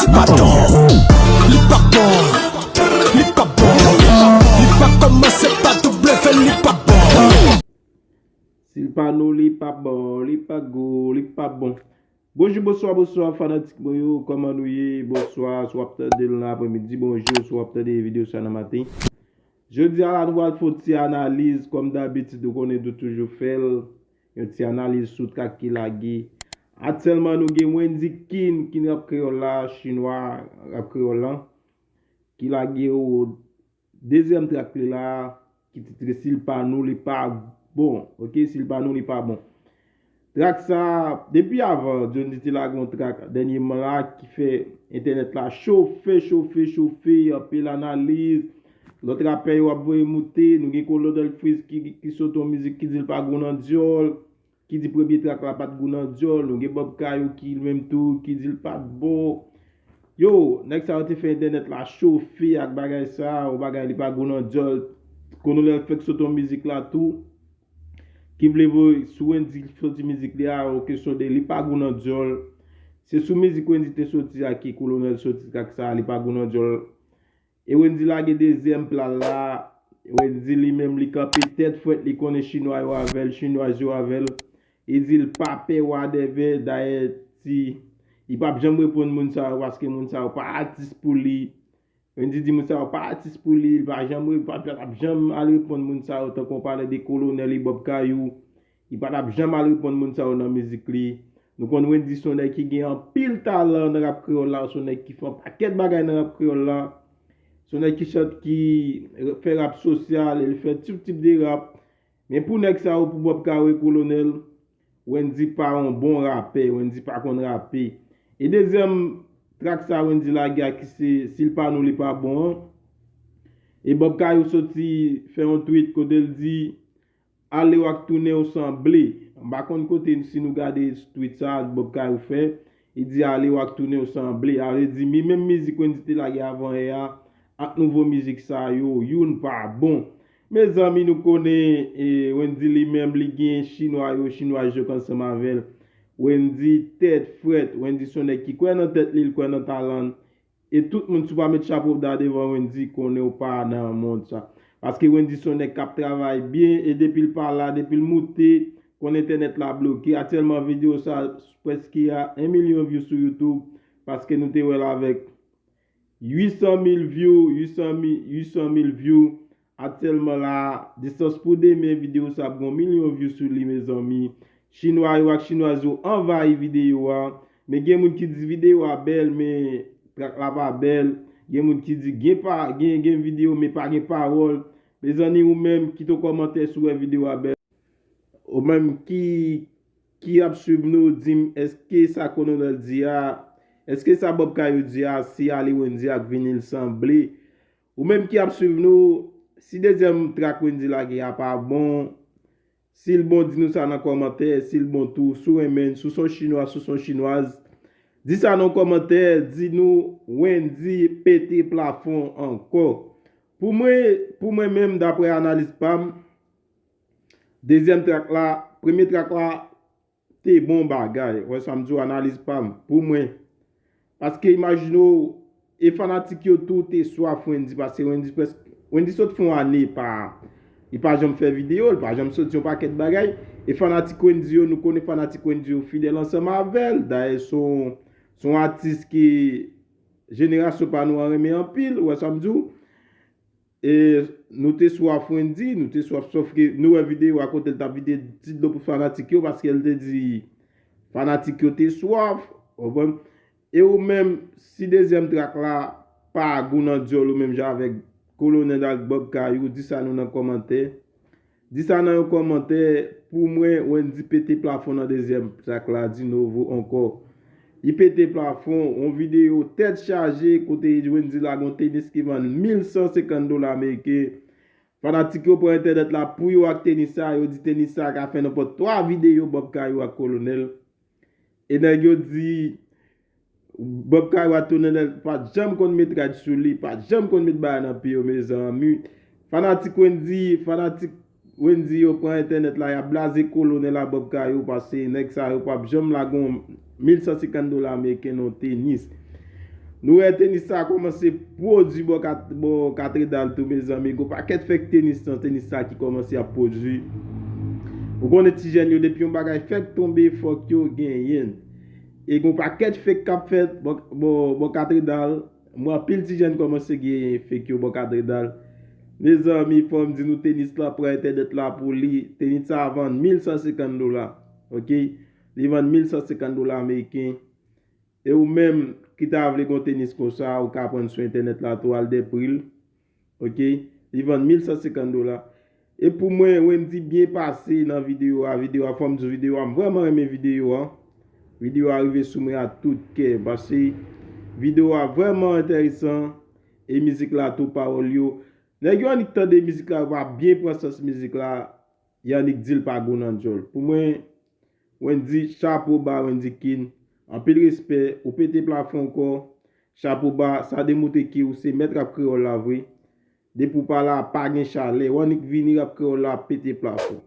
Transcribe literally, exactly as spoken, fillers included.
Maton. Li pa bon. Li pa bon. Li pa kòmanse pa double fè, li pa bon. Si l pa nou, li pa bon, li pa gou, li pa bon. Bonjou, bonswa, bonswa, fanatik mwen yo, kòman nou ye? Bonswa, si w ap tande l nan apremidi, bonjou, si w ap tande videyo sa nan maten. Jodi a la, nou pral fè yon ti analiz, kòm dabitid, ou konnen nou toujou fè l, yon ti analiz sou trak ki lage. Aktyèlman, nou gen Wendy Kin, Kin Rap Kreyòl la, chinwa Rap Kreyòl la, ki lage yon dezyèm trak li la, ki titre Si l pa nou, li pa bon. Ok, Si l pa nou, li pa bon. Trak sa, depi avan, Johnny te lage yon trak dènyèman la ki fè entènèt la chofe, chofe, chofe, anpil analiz. Lòt rapè yo ap voye moute, nou gen Kolonèl Freez ki, ki, ki sot yon mizik ki di l pa gou nan dyòl, ki di premye trak la pa t gou nan dyòl, nou gen Bob Kayou ki li menm tou, ki di l pa t bon. Yo, nèg sa yo te fè entènèt la chofe ak bagay sa, yon bagay li pa gou nan dyòl. Kolonèl fèk sot yon mizik la tou, ki vle voye sou Wendy soti mizik li a, yon kesyon de li pa gou nan dyòl. Se sou mizik Wendy te soti a ki Kolonèl soti trak sa, li pa gou nan dyòl. E Wendy lage dezyèm pla l la. Wendy li menm li kanpe tèt frèt, li konnen chinwa yo avè l, chinwaz yo avè l. Li di l pa pè wadèvè, dayè ti, li p ap janm reponn moun sa yo paske moun sa yo pa atis pou li. Wendy di moun sa yo pa atis pou li, li pa janm, pa, pa t ap janm al reponn moun sa yo, tankou w pale de Kolonèl e Bob Kayou, li pa t ap janm al reponn moun sa yo nan mizik li. Nou konn Wendy se yon nèg ki gen anpil talan nan rap kreyòl la, se yon nèg ki fè yon pakèt bagay nan rap kreyòl la. Se yon nèg ki chante, ki fè rap sosyal, e li fè tout tip de rap. Men pou nèg sa yo, pou Bob Kayou e Kolonèl, Wendy pa yon bon rapè, Wendy pa konn rape. E dezyèm trak sa Wendy lage a ki se Si l pa nou, li pa bon an. E Bob Kayou soti fè yon tweet kote l di, ale w ak tounen w sanble. M pa konn kote, si nou gade tweet sa Bob Kayou fè, li di ale w ak tounen w sanble. Sa vle di, li menm mizik Wendy te lage avan yè a, ak nouvo mizik sa yo, youn pa bon. Mezanmi, nou konnen, e, Wendy li menm, li gen chinwa yo, chinwaz yo k ansanm avè l. Wendy tèt frèt, Wendy se yon nèg ki kwè nan tèt li, li kwè nan talan l. E tout moun, si w pa met chapo w da devan Wendy, konnen w pa nan mond sa. Paske Wendy se yon nèg k ap travay byen, e depi l pa la, depi l moute, konn entènèt la bloke. Aktyèlman, videyo sa prèske a yon milyon view sou YouTube, paske nou te wè l avèk uit san mil view, uit san mil, uit san mil view. Aktyèlman la, distans pou demen, videyo sa ap gen yon milyon view sou li, mezanmi. Chinwa yo ak chinwaz yo anvayi videyo a. Men gen moun ki di videyo a bèl, men trak la pa bèl. Gen moun ki di gen pa, gen, gen videyo, men pa gen pawòl. Mezanmi, ou menm, kite yon kòmantè si w wè videyo a bèl. Ou menm ki, ki ap swiv nou, di m, èske sa Kolonèl di a, èske sa Bob Kayou di a, si ale Wendy ak vini l sanble? Ou menm ki ap swiv nou, si dezyèm trak Wendy lage a pa bon, si l bon, di nou sa nan kòmantè, si l bon tou, si w renmen l, si w se yon chinwa, si w se yon chinwaz, di sa nan kòmantè, di nou Wendy pete plafon ankò. Pou mwen, pou mwen menm, daprè analiz pa m, dezyèm trak la, premye trak la, te bon bagay. Wè sa m di w, analiz pa m, pou mwen. Paske imajine w, e fanatik yo tou te swaf Wendy, paske Wendy prèske, Wendy sot fè yon ane pa, li pa janm fè videyo, li pa janm soti yon pakèt bagay. E fanatik Wendy yo, nou konnen fanatik Wendy yo fidèl ansanm avè l. Dayè, se yon, se yon atis ki jenerasyon pa nou an renmen anpil, ou wè sa m di w. E nou te swaf Wendy, nou te swaf, sòf ke nou wè videyo a kote l t ap vide ti dlo pou fanatik yo, paske l te di fanatik yo te swaf, w konprann? E ou menm, si dezyèm trak la pa gou nan dyòl ou menm jan avèk Kolonèl ak Bob Kayou, di sa nou nan kòmantè. Di sa nan yon kòmantè, pou mwen, Wendy pete plafon nan dezyèm trak la, di novo ankò. Li pete plafon, yon videyo tèt chaje, kote Wendy lage yon tenis ki vann mil san senkant dola ameriken. Fanatik yo pran entènèt la pou yo ak tenis sa, yo di tenis sa ka fè nenpòt twa videyo Bob Kayou ak Kolonèl. E nèg yo di, Bob Kayou a tounen, pa t janm konn met rad sou li, pa t janm konn met bagay nan pye yo, mezanmi. Fanatik Wendy, fanatik Wendy yo pran entènèt la, y ap blaze Kolonèl a Bob Kayou, paske nèg sa yo p ap janm lage yon mil san senkant dola ameriken nan yon tenis. Nou wè tenis sa kòmanse pwodui bò kat, bò Katedral tou, mezanmi. Gon pakèt fèk tenis nan tenis sa ki kòmanse ap pwodui. Ou konnen ti jèn yo, depi yon bagay fèk tonbe, fòk yo genyen l. E gon pakèt fake k ap fèt bò, bò, bò Katedral. Mwen, anpil ti jèn kòmanse gen fake yo bò Katedral. Mezanmi, fò m di nou, tenis la pran entènèt la pou li. Tenis sa a vann mil san senkant dola. Ok? Li vann mil san senkant dola ameriken. E ou menm ki ta vle gon tenis konsa, ou ka pran sou entènèt la tou, al dèpri l. Ok? Li vann mil san senkant dola. E pou mwen, Wendy byen pase nan videyo a. Videyo a, fò m di w, videyo a, m vrèman renmen videyo a. Videyo a rive sou mwen a tout kè. Paske videyo a vrèman enteresan. E mizik la tou, pawòl yo. Nèg yo annik tande mizik la, yo pa byen pran sans mizik la. Yo annik di l pa gwo nan djòl. Pou mwen, Wendy, chapo ba Wendy Kin. Anpil respè, ou pete plafon ankò. Chapo ba, sa demontre ke ou se mèt rap kreyòl la vre. Depi w pa la, pa gen chalè. W annik vini, rap kreyòl la ap pete plafon.